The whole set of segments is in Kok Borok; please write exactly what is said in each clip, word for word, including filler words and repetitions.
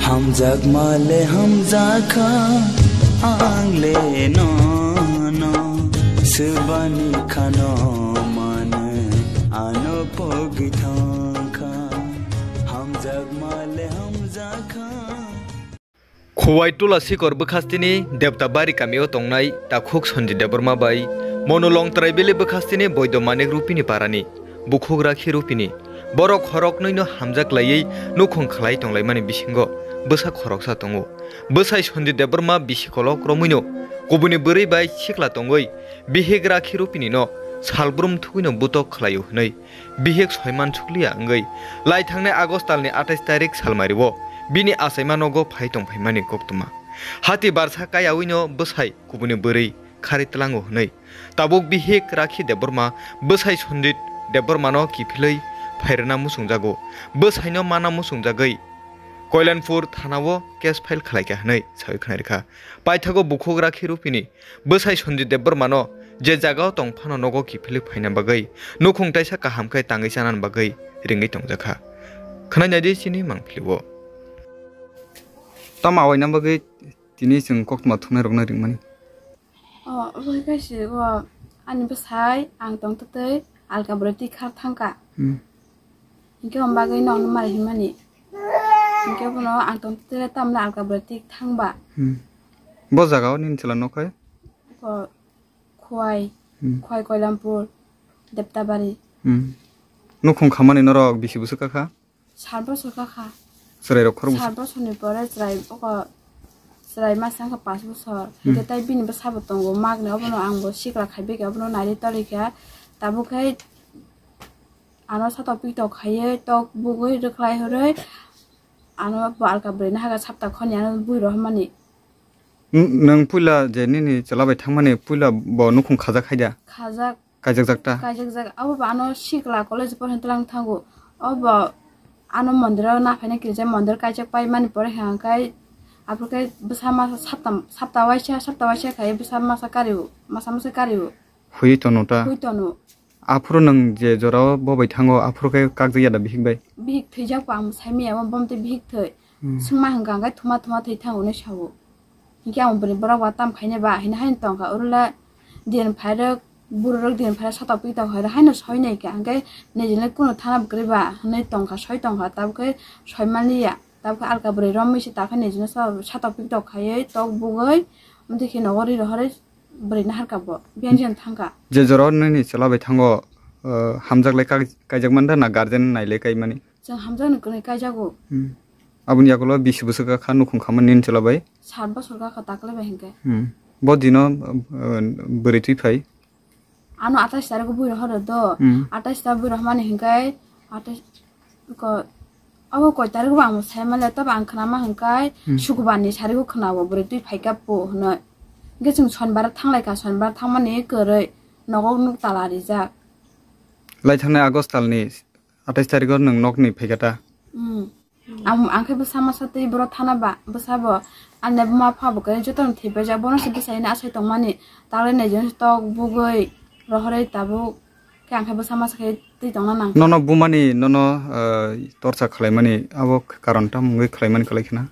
Hamjakma le hamjakha, ang le nono swbani khano mano, ano pogwi thangkha. Hamjakma le hamjakha. Khowai Tula Sikor bwkhastini Debtabari kamio tongnai takhuk Sanjit Debbarma bai Monu Longtrai Bele bwkhastini Boido Manik Rupini parani bukhuk Rakhi Rupini. Borok khoroknwino hamjak laiwi nukhung khlai tonglaimani bisingo bwsa khoroksa tongo. Bwsai Sanjit Debbarma bisi kolok romwino kubuni bwrwi bai sikla tongwi bihik Rakhi Rupinino salbrum thugwino butok khlaio hwnwi bihik soiman sukliya wngwi lai thangnai August talni atais tarik salmario bini achaima nogo phai tongphaimani koktwma. Hati barsa kayawino bwsai kubuni bwrwi khari tlango hwnwi tabuk bihik Rakhi Debbarma bwsai Sanjit Debbarmano kiphilwi phairwna muchungjago. Bwsaino mana muchungjagwi Koilanpur thanao case file khlaikha hwnwi sawi khwnarikha. Paithago bukhuk Rakhi Rupini bwsai Sanjit Debbarmano je jagao tong phano nogo kiphilwi phaina bagwi nukhung taisa kaham khe tangwi chanani bagwi ringwi tongjakha. Khwnai naidi chini mangpilio. Tamo awaina bagwi tini chwng koktwma thumnairokno ringmani. O, obo hai khe se o ani bwsai ang tongtwtwi alka bwrwi twi khar thangkha. Hmm. Hinkhe omo bagwi nokno mari himani. Hinkhe bono ang tongtwtwi tamni alka bwrwi twi thangba. Hmm. Bo jagao nini chwla nok hai? Ko Khowai, Hmm. Khowai Koilampur, Deptabari. Hmm. Nukhung khamani norok bisi bwswk kakha? Sat bosor kakha. Chwrairok khorokbwswk? Sat bosorni pore chwrai oko chwrai masa wngkha panch bosor. Hmm. Hinkhe tai bini bwsabo tongo magni, obono ang bo sikla khaibai khe obono nairi torikha. Tabuk khe ano satok pitok khaiwi tok bugwi rwkhlai hwrwi ano bo alka bwrwini haga sapta khoni ano bui rohormani. N-, nwng puila je nini chwla bai thangmani puila bo nukhung khajak hai da? Khajak. Kaijakjak ta? Kaijakjak. Abo bo ano sikla college porhini twlang thango. Obo ano mondir o naphaina kirijak, mondir kaijak paimani pore hwnka khe aphuru khe bwsa masa sapta, sapta waisa, sapta waisa khai bwsa masa kario, masa masa kario. Hui tono ta? Hui tono. Aphuru nwng je jorao bo bai thango, aphuru khe kakjak ya da bihik bai? Bihik thwijak bo ang sai manya, bo, bo tei bihik thwi. Hmm. Swngma hwnka hwnkhe thuma thuma thwi thango hinwi sao. Hinkhe ang bwrwi borok ba tam khainai ba hinwi haino tongkha, oro le din phairok, bururok din phairok satok pitok khairok haino soi nai kha, hinkhe nijini kunu thana bwkrwi ba hinwi tongkha, soi tongkha, tabukhe soi manliya, tabukhe alka bwrwi romwi se takhe nijini sa-, satok pitok khaiwi tok bugwi, amtwi khe nogo ri rohorwi bwrwi naharkha bo, biyang jiyang thangkha. Je jorao nini chwla bai thango, uh, hamjak lai kai-, kaijak manda na guardian nai lai kaimani? Chwng hamjakni kwrwi kaijago. Hmm. Aboni yagulo bisi bwswk kha nukhung khamani nini chwla bai? Sat bosor kha kha takle bai hinkhe. Hmm. Bo dino, uh, bwrwi twi phai? Ano atais tarigo bui rohoro do. Hmm. Atais ta bui rohmani hinkhe atais ko abo koi tarigo bo ang sai male, tobo ang khwnama hinkhe Hmm. Sukubarni sarigo khwnao bwrwi twi phaikha po hwnwi. Hinkhe chwng sonbar thanglai kha, sonbar thangmani kwrwi nogo nuk tala rijak. Lai thangnai August talni atais tarigo nwng nokni phaikha ta? Hmm. Ang, ang khe bwsa masa twi boro thana ba, bwsa bo ani buma pha bo khe jotono thwi paijak, bono se bwsa hino asai tongmani, takle nai jeno tok bugwi rohorwi tabuk khe ang khe bwsa masa khe twi tongna nang. Nono bumani, nono, uh, torcha khwlaimani abo karon tamo wngwi khwlaimani kwlai khna?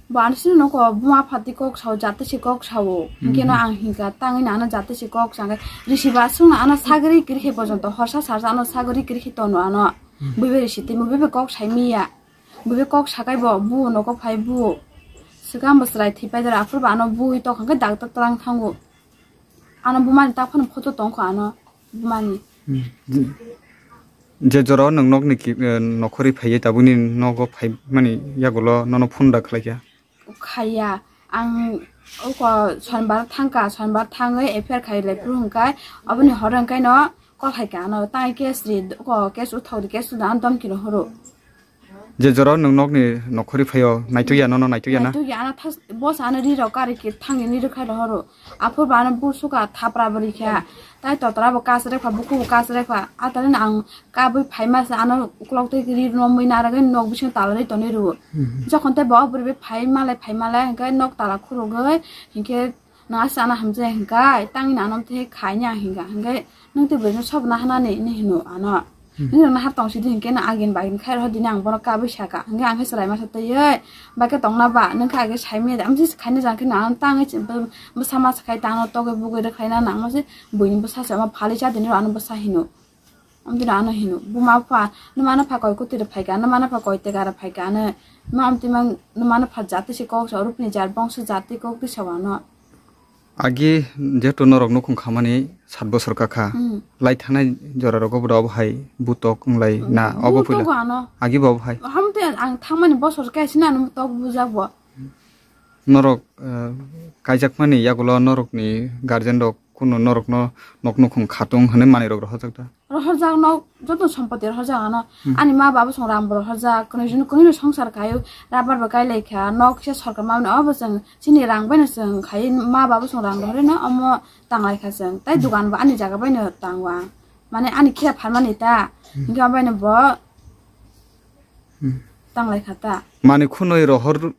Bo ano sini noko buma phatwi kok sao, jatwi se kok sao. Hinkhe no Hmm. ang hinkha, tangwi no ano jatwi se kok sa, hinkhe risi ba aswk no ano sagri kirikhe pojonto, horsa sarsa ano sagri kirikhe tono ano. Hmm. Buibai risi twi, buibai kok sai miya. Buibai kok sakai bo, bu noko phai bu. Swkang bo chwrai thwi pai dara, aphuru bo ano bui tokha, hinkhe doctor twlang thango. Ano bumani ta phano photo tongkha ano bumani. Hmm. Je, je jora nwng nokni ki, eh, nokhorwi phaiwi tabukni nogo phaimani yagulo nono phone da khlaikha? Khaiya. Ang oko sonbar thangkha, sonbar thangwi F I R khai lai phuru hwnkhe aboni horo hwnkhe no call khaikha ano, tai case ri, oko case uthok di, case uda ano domki rohoro. Je jora nwng nokni nokhorwi phaio, naitukya nono, naitukya na? Naitukya, ano thas-, boss ano ri rok kari khe thangwi ni rwkha rohoro. Aphuru bo ano busuka thapra bo rikha. Tai totra bo kasrekha, buku bo kasrekha. Atani ang kabwi phaima se ano uklok tei ri romwi narwgwi nok bisingo tala ri tonwi rwo. Mhm. Jokhon tei bo bwrwi bai phai malai, phai malai hwnkhe nok tala khurugwi hinkhe nang aswk ano hamjai hwnkhe tangwi ano tei khaini ang hinkha. Hinkhe nwng tei bwrwino sobo nahanani hinwi hino ano. Nini rok nahar tong sidi hinkhe na agin bagin khai rw dini ang bono kabui saka. Hinkhe ang khe chwrai masa twi oi. Ba khe tongna ba nung khe age sai manya. Ang jis khaina jang khe na ang tang bwsa masa khai tang togwi bugwi rw khlaina nang masa buini bwsa se ma phali cha dini rw ano bwsa hino. Amtwi rw ano hino. Buma pha nung mano pha koi kutwi rw phaika, nung mano pha koi tega rw phaika ano. Ma amtwi mang nung mano pha jati se kok sa rupni jar bongso jati kok twi sa wano. Agi jehetu norok nukhung khamani sat bosor kakha. Hmm. Lai thangnai jora rogo bodo obo hai butok wnglai na obo puila. Butok ano. Agi bo obo hai. Hamte ang thangmani bosor kaisa na nung tok bujak bo. Norok, eh, kaijakmani yagulo norokni guardian rok kunu norokno nok nukhung khatung hwnwi manwi rok rohorjak da? Rohorjak nok joto sompoti rohorjak ano. Hmm. Ani ma baba song rang bo rohorjak, kwnwi junu kwnwi no songsar khaio, rabar bo kai lai kha, nok kisa sorkar mamani obo chwng chini rang bai no chwng khai ma baba song rang rohorwi no omo tang lai kha chwng. Tai dugan bo ani jaga bai no tango ang. Mane ani khe pharmani ta. Hmm. Hinkhe omo bai no bo Hmm. Tang lai kha ta. Mani khunui rohor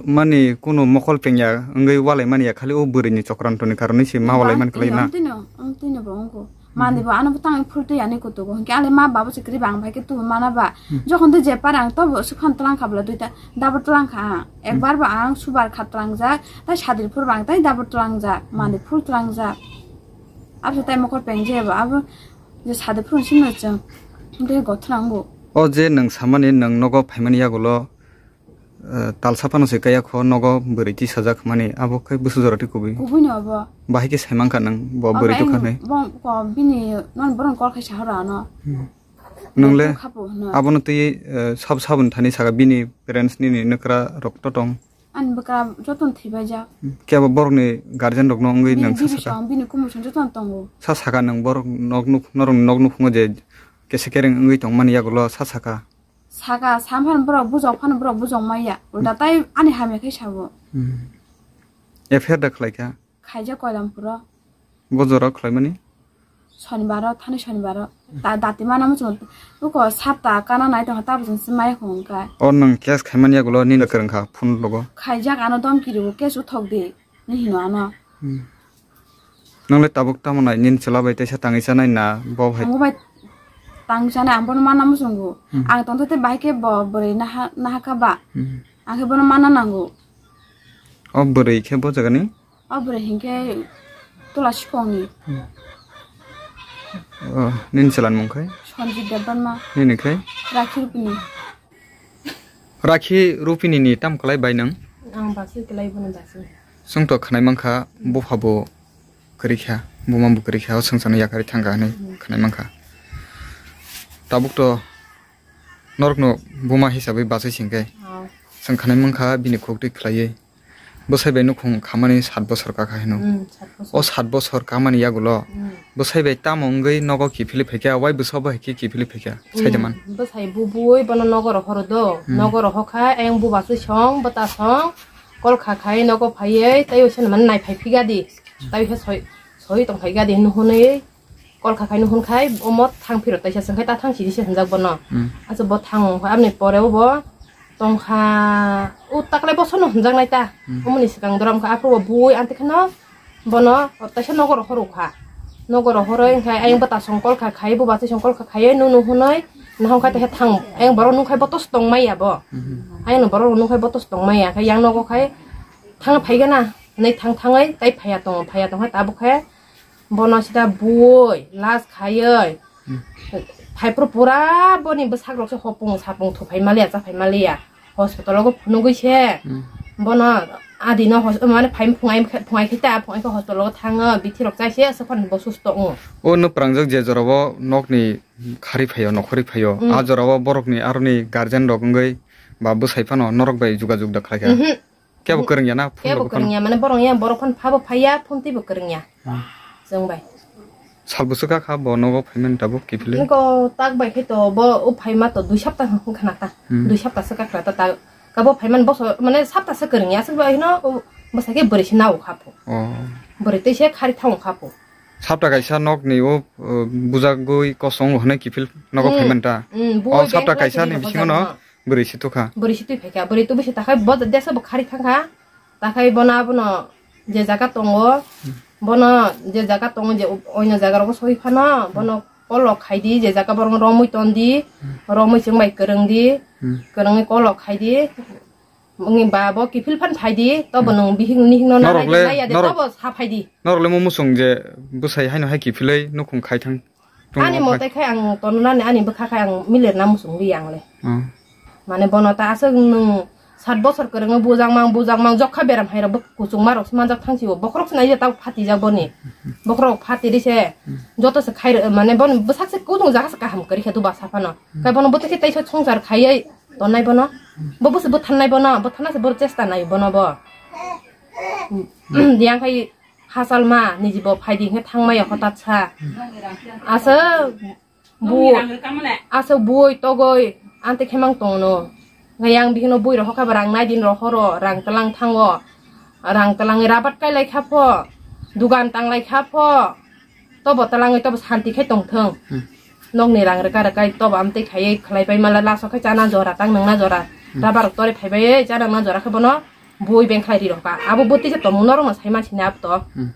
mani kunu mokol pengya wngwi walai mani ya, khali o bwrwi ni chokranto ni karon se ma walai mani kwlai na. Amtwino, amtwino bo wngkho. Hmm. Mani bo ano bo tang phul twi ani kutugo. Hinkhe ale ma babo se kwrwi bang bai khe tubu mana ba. Hmm. Jokhon de je para ang tobo se phan tlang kha bwla duita. Dabo tlang kha ang. Hmm. Ekbar ba ang subar kha tlang jak. Tai sadir phur bang tai dabo tlang jak. Mani phul tlang jak. Abo se tai mokol peng je ba abo. Je sade phuru simi chwng tei gothna wngo. O je nwng samani nwng nogo phaimani yagulo, eh, talsa phano se kaya kho nogo bwrwi tisajak hwnmani abo khe bwswk jora twi kubui. Kubui no abo. Bahai khe sai mankha nwng bo bwrwi tukha hinwi. Bo ko bini non borom kol khai sahoro ano. Hmm. Nwng le khapo hwnwi. Abono twi, eh, sab sabun thani saka bini parents nini nwkra rok to tong. Ani bwkra jotono thwibaijak. Kebo borokni guardian rokno wngwi nwng sa saka? Bini bibisong, bini kumusong jotono tongo. Sa saka nwng borok nok nuk-, norokni nok nukhungo je kese kereng wngwi tongmani yagulo sa saka? Saka, sa phano borok bujok phano borok bujok maya. Ulta tai ani hamya khe sabo. Hmm. F I R da khlaikha? Khaijak Koilampuro. Bo jora khlaimani? Sonibaro, thani sonibaro. Ta dati mana muchung. Uko sapta kana nai tongkha, tabuk chwng se maya khong kha. O nwng case khaimani yagulo nini kwrwng kha phone logo. Khaijak ano domki rwo, case uthok di. Ni hino ano. Hmm. Nwngle tabuk tamo nai nini chwla bai teisa tangwi chanai na bo hai? Amo bai tangwi chanai, ang bono mana muchungo. Hmm. Ang tongthote bai khe bo bwrwi naha, nahakha ba. Hmm. Ang khe bono mana nango. O bwrwi khe bo jagani? O bwrwi hinkhe Tola Siphongni. Hmm. O, nini chwlani mung khai? Sanjit Debbarma. Nini khai? Rakhi Rupini. Rakhi Rupini ni tam kwlai bai nwng? Ang basui kwlai bono basui. Chwng to khwnai mankha, bupha bo kwrwi kha, buma bo kwrwi kha, o swngcharno yakarwi thangkha hwnwi khwnai mankha. Tabuk to norokno buma hisabwi bachai singkhe. Oh. Chwng khwnai mankha bini khuk twi khwlaiwi. Bwsai bai nukhung khamani sat bosor kakha hino. Hmm, sat bosor. O sat bosor kamani yagulo, hmm, bwsai bai tamo wngwi nogo kiphilwi phaikha, wai bwsa bo hai khe kiphilwi phaikha, hmm, saidaman. Bwsai bubui bono nogo rohoro do. Hmm. Nogo rohokha, ayang bubachi song, bwta song, kol kha khai nogo phaiwi, tei uaisa naimani nai phai phigadi. Tei uaisa soi, soi tong phaigadi hwnwi hwnwi. Kol kha khai nuhun khai omo thang phiro taisa chwng khai ta thang sidi se hwnjak bono. Hmm. Acha bo thang khai amni pore o bo tong kha o taklai boso no hwnjak nai ta. Hmm. Omoni swkang dora wngkha aphuru bo bui anti kheno bono taisa nogo rohor rw kha. Nogo rohor rw khai ayang bwta song kol kha khai bubachi song kol kha khai nunu hwnwi nahong khai taisa thang ayang borok nung khai botos tong maya bo. Hmm. Ayang no borok nung khai botos tong maya khai yang nogo khai thang phai gana nai thang thangwi tai phaiya tongo phaiya tong khai tabuk khai Bono sida bui, las khaiwi. Hmm. Phaiphuru pura boni bwsak rok se hopung sapung thuphai maliya, chaphai maliya. Hospital o phunugwi se. Hmm. Bono adi no hos-, mane phai phungai, phungai khe ta, phungai khe hospital o thango, bithi rok chai se, aswk phano bo susto wngo. O no prangjak je jora o nok ni khari phaio, nokhori phaio. Hmm. A jora o borok ni aroni guardian rok wngwi ba bwsai phano norok bai jugajug da khlai kha. Mhm. Kebo kwrwngya na phone rok phano? Kebo kwrwngya, mane borok ya, borok phano phabo phaiya, phone twibo kwrwngya. Hmm. Chwng bai. Sal bwswk kha bo nogo phaimani tabuk kiphilwi? Niko tak bai khe to bo o phaima to dui sapta wngkha na ta. Hmm. Dui sapta swk kha ta ta. Kabo phaimani boso, mane sapta swk kwrwngya, aswk bai hino o bwsai khe bwrwi se nao kha pho. Oh. Bwrwi tei se khari thang kha pho. Sapta kaisa nok ni o, o bujagwi kosong hwnwi kiphil nogo phaimani ta? Hmm, hmm, bo o sapta kaisa ni bisingo no. Bwrwi se tukha. Bwrwi se twi phaikha. Bwrwi twi bwsai takhai bo desa bo khari thangkha. Takhai bono abono je jaga tongo, bono je jaga tongo je oino jaga rogo soi phano, bono kolok khai di, je jaga borok romwi ton di, romwi chwng bai kwrwng di, Hmm. kwrwngwi kolok khai di. Wngwi ba bo kiphil phan phai di, to bo nwng bihik nihik no Norok nana le, nai ya de, norok to bo sa phai di. Norok le mo musung je bwsai haino hai kiphilwi nukhung khai thang. Ani mote khai ang tongnani, ani bwkha khai ang milir na musung li ang le. Hmm. Mane bono ta aswk nwng sat bosor kwrwngwi bujak mang, bujak mang, jokha beram hai rok bo kuchuk ma rok se manjak thang si o. Bokhorok se nai je ta phati jak boni. Bokhorok phati ri se. Joto se khai, mane boni bwsak se kudung jaga se kaham kwrwi khe duba sa phano. Khai bono bwtwi khe tei se songsar khaiwi tonai bono. Bo bwswk bwtharnai bono, bwtharna se bo chesta nai bono bo. Yang khai hachal ma niji bo phai di hwnkhe thang maya hotat sa. Asa bu, asa bui togoi ante khemang tongno. Yang bihino bui rok hokha ba rang nai din rok horo, rang tlang thango. Rang tlang rabat kai lai kha pho, dugan tang lai kha pho. Tobo talangwi tobo santi khai tongthwng. Hmm. Nokni rang rwka rwkai tobo amtwi khaiwi khlai pai mala laso khai chana jora tang nungna jora. Hmm. Rabar rok tore phaibai chana nungna jora khe bono bui beng khlai ri rokha. Abo bwtwi se tongmung norokno sai mansini abo to. Hmm.